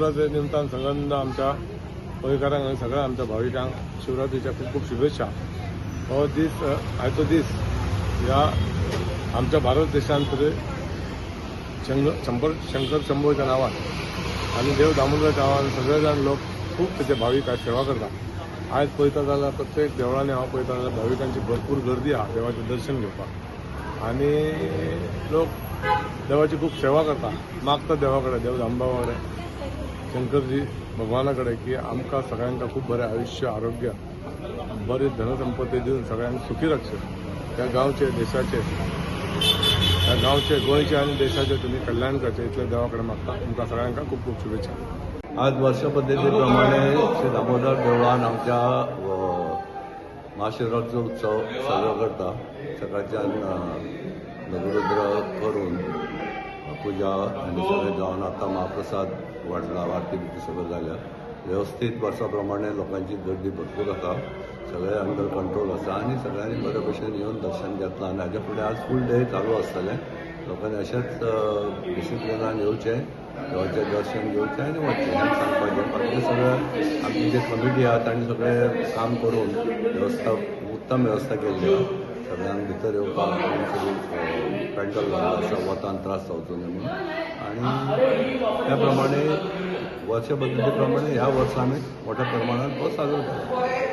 शिवरात्री निमतान सगळ्यांना आमच्या गोंयकारांक आनी सगळ्या आमच्या भाविकांक शिवरात्रीच्या खूब खूब शुभेच्छा. हो दीस, आयचो दीस ह्या आमच्या भारत देशांत तरी शंबर शंकर शंभोच्या नांवान आनी देव दामोदराच्या नांवान सगळे जाण लोक खूब तेचे भावीक आयज सेवा करता. आयज पळयता जाल्यार प्रत्येक देवळांनी हांव पळयता जाल्यार भाविकांची भरपूर गर्दी आहा देवाचें दर्शन घेवपाक आनी लोक देवाची खूब सेवा करता, मागता देवा कडेन, देव दामबाबा कडेन, शंकरजी भगवाना कडेन की आमकां सगळ्यांक खूब बरें आयुश्य, आरोग्य, बरी धनसंपत्ती दिवन सगळ्यांक सुखी राखचें. त्या गांवचे, देशाचे, त्या गांवचे, गोंयचे आनी देशाचे तुमी कल्याण करचें इतलें देवा कडेन मागता. तुमकां सगळ्यांक खूब खूब शुभेच्छा. आज वर्ष पद्दतीप्रमाणे श्री दामोदर देवळान आमच्या महाशिवरात्रीचो उत्सव साजरो करता. सकाळच्यान लघुरुद्र करून पुजा आनी सगळें जावन आतां महाप्रसाद वाडला, आरती बिरती सगळें जाल्या. वेवस्थीत वर्सा प्रमाणे लोकांची गर्दी भरपूर आसा. सगळें अंडर कंट्रोल आसा आनी सगळ्यांनी बरे भशेन येवन दर्शन घेतलां आनी हाज्या फुडें आज फूल डे चालू आसतलें. लोकांनी अशेंच डिसिप्लिनान येवचें, देवाचें दर्शन घेवचें आनी वचचें हें सांगपाचें. बाकीचें सगळें आमची जे कमिटी आहा तांणी सगळें काम करून वेवस्था, उत्तम वेवस्था केल्ली आहा. सगळ्यांक भितर येवपाक आनी सगळी पेंडल घाल्लो आसा, वतान त्रास जावचो न्हय म्हणून. आनी त्या प्रमाणे वर्ष पद्दती प्रमाणे ह्या वर्सा आमी मोठ्या प्रमाणात तो साजरो केला.